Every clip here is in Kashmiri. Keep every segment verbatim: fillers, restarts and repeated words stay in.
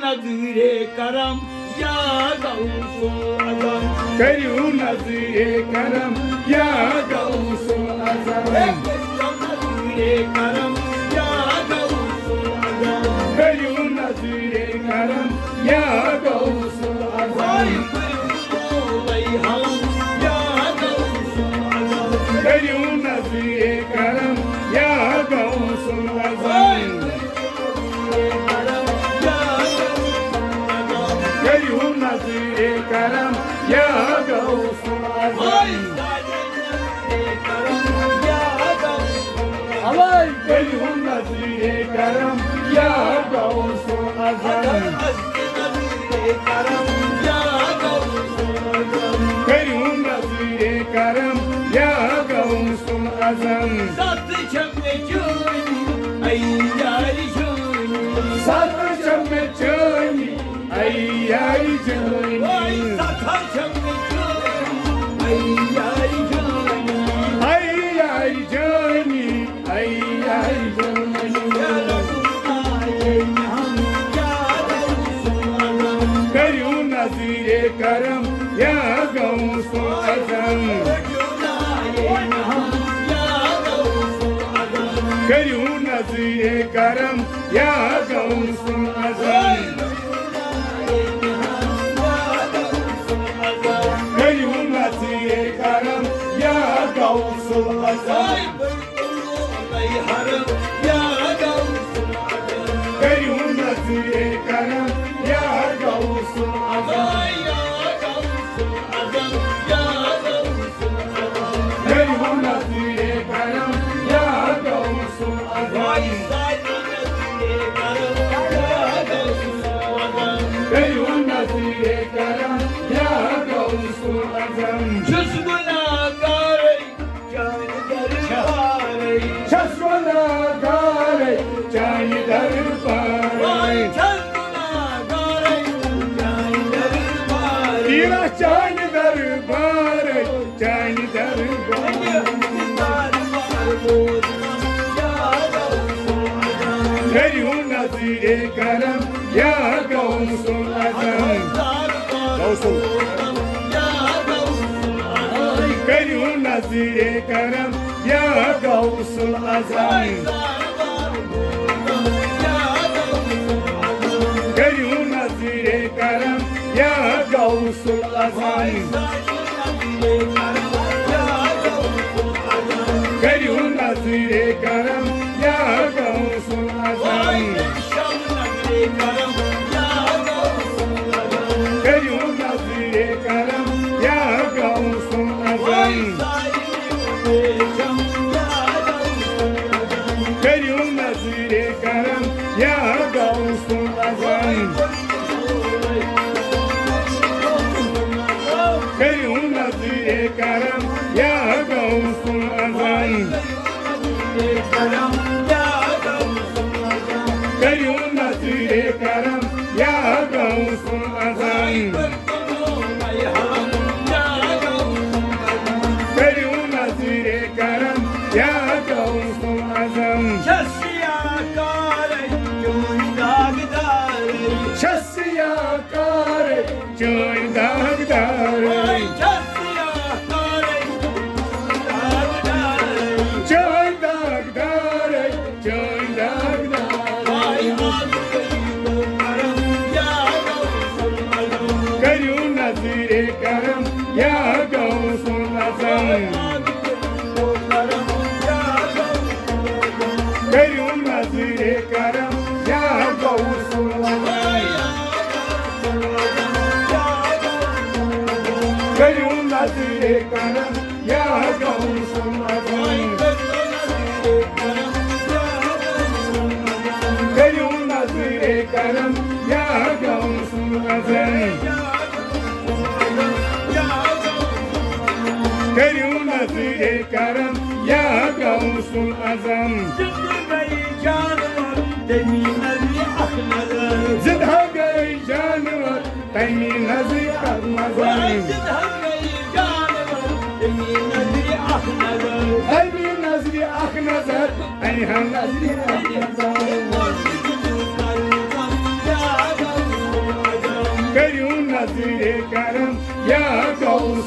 نظرِ کرم یا غوث اعظم۔ کٔرِو نظرِ کرم یا غوث اعظم۔ ہے، کٔرِو نظرِ کرم یا غوث اعظم۔ کٔرِو نظرِ کرم یا غوث اعظم۔ ہے، کٔرِو نظرِ کرم یا غوث اعظم۔ کٔرِو نظرِ کرم یا غوث اعظم۔ کٔرِو نظرِ کرم یا غوث اعظم۔ کٔرِو نظرِ کرم یا غوث اعظم۔ کٔرِو نظرِ کرم یا غوث اعظم۔ ستھ چھم مےٚ چٲنی، اے یارِ جٲنی۔ ستھ چھم مےٚ چٲنی، اے یارِ جٲنی۔ واے ستھ چھم مےٚ چٲنی، اے یارِ جٲنی۔ اے یارِ جٲنی، اے یارِ جٲنی۔ یا رسول اللہ، اے محمد، یا رسول اللہ۔ کٔرِو نظرِ کرم یا غوث اعظم۔ کٔرِو نظرِ کرم یا غوث اعظم۔ کٔرِو نظرِ کرم یا غوث اعظم۔ کٔرِو نظرِ کرم یا غوث اعظم۔ کٔرِو نظرِ کرم یا غوث اعظم۔ کٔرِو نظرِ کرم یا غوث اعظم۔ چھُس گُناہگارے چانہِ دربارے۔ چھَس گُناہگارے چانہِ دربارے۔ واے چھَس گُناہگارے چانہِ دربارے۔ پیٖرا چانہِ دربارے، چانہِ دربارے۔ دربار بوزنم یا غوث اعظم۔ کٔرِو نظرِ کرم یا غوث اعظم۔ غوث ال-، کٔرِو نظرِ کرم یا غوث الاعظم۔ کٔرِو نظرِ کرم یا غوث الاعظم۔ کٔرِو نظرِ کرم یا غوث الاعظم۔ کٔرِو نظرِ کرم یا غوث الاعظم۔ کٔرِو نظرِ کرم یا غوث الاعظم۔ کٔرِو نظرِ کرم یا غوث الاعظم۔ کٔرِو نظرِ کرم یا غوث الاعظم۔ کٔرِو نظرِ کرم یا غوث الاعظم۔ چھَس یا کارے چٲنۍ داغدارے۔ چھَس یا کارے چٲنۍ داغدارے۔ چھَس یا کارے چٲنۍ داغدارے۔ چٲنۍ داغدارے، چٲنۍ داغدارے۔ کٔرِو نظرِ کرم یا غوث الاعظم۔ کٔرِو نظرِ کرم یا غوث الاعظم۔ کٔرِو نظرِ کرم یا غوث الاعظم۔ کٔرِو نظرِ کرم یا غوث الاعظم۔ کٔرِو نظرِ کرم یا غوث الاعظم۔ زِندٕ گٔے جانور، تٔمی نظرِ اکھ نظر۔ زِندٕ گٔے جانور، تٔمی نظرِ اکھ نظر۔ زِندٕ گٔے جانور، تٔمی نظرِ اکھ نظر۔ تٔمی نظرِ اکھ نظر، تٔمی نظرِ اکھ نظر۔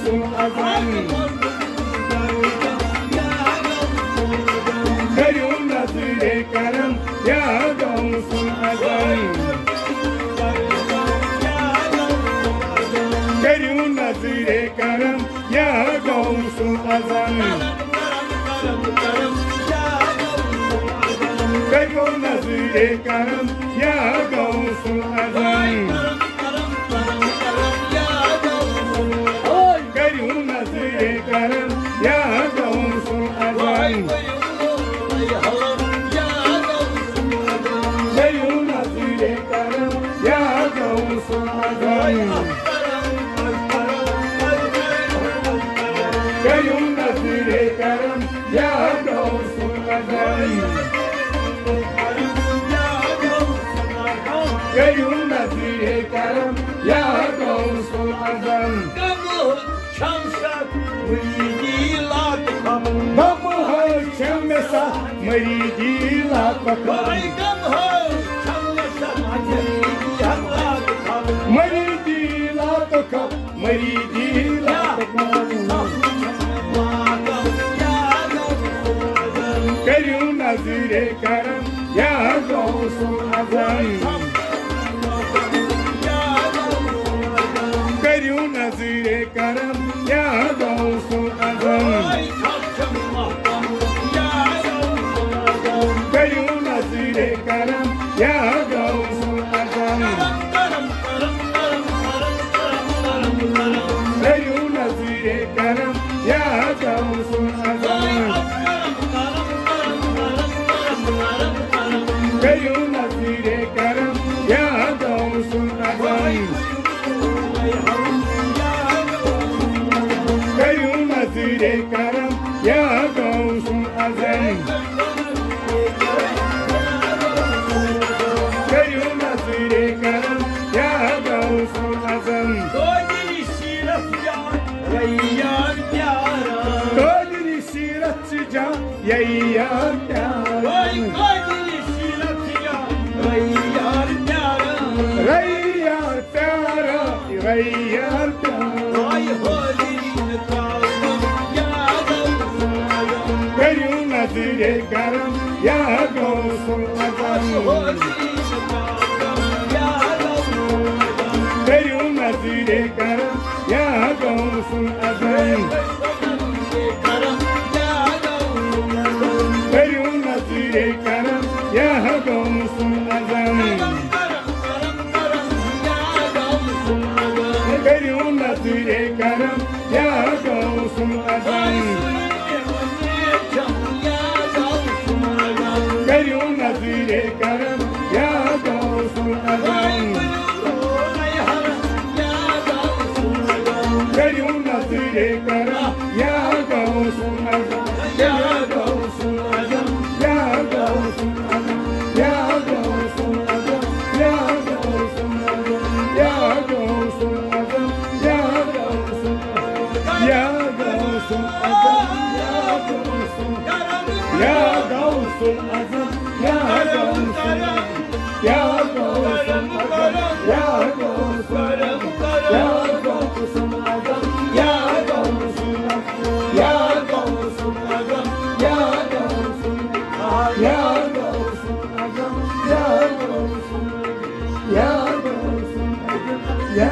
اعظم۔ کٔرِو نظرِ کرم یا غوث الاعظم۔ کٔرِو نظرِ کرم یا غوث الاعظم۔ کٔرِو نظرِ کرم یا غوث الاعظم۔ کٔرِو نظرِ کرم یا غوث الاعظم۔ کٔرِو نظرِ کرم یا غوث الاعظم۔ کٔرِو نظرِ کرم یا غوث الاعظم۔ کٔرِو نظرِ کرم یا غوث الاعظم۔ کمہٕ حظ چھم ستھ مریٖدی لاتہٕ خبر۔ کمہٕ حظ چھم ستھ مریٖدی لاتہٕ خبر۔ کمہٕ حظ چھم ستھ مریٖدی لاتہٕ خبر۔ مریٖدی لاتہٕ خبر۔ مریٖدی لاتہٕ خبر۔ کٔرِو نظرِ کرم یا غوث الاعظم۔ کٔرِو نظرِ کرم یا غوث الاعظم۔ کٔرِو نظرِ کرم یا غوث الاعظم۔ کٔرِو نظرِ کرم یا غوث الاعظم۔ کٔرِو نظرِ کرم یا غوث الاعظم۔ کٔرِو نظرِ کرم یا غوث الاعظم۔ کٔرِو نظرِ کرم یا غوث الاعظم۔ قٲدِر سیرت چھِ جان یے یار پیاران۔ رے یار پیاران، رے یار پیاران۔ کٔرِو نظرِ کرم یا غوث الاعظم۔ کٔرِو نظرِ کرم یا غوث الاعظم۔ کٔرِو نظرِ کرم یا غوث الاعظم۔ کٔرِو نظرِ کرم یا غوث الاعظم۔ کٔرِو نظرِ کرم یا غوث الاعظم۔ کٔرِو نظرِ کرم یا غوث الاعظم، یا غوث الاعظم، یا غوث الاعظم، یا غوث الاعظم، یا غوث الاعظم، یا غوث الاعظم، یا غوث الاعظم، یا غوث الاعظم، یا غوث الاعظم، یا غوث الاعظم، یا غوث الاعظم، یا غوث الاعظم، یا غوث الاعظم، یا غوث الاعظم، یا غوث الاعظم، یا غوث الاعظم، یا غوث الاعظم، یا غوث الاعظم، یا غوث الاعظم، یا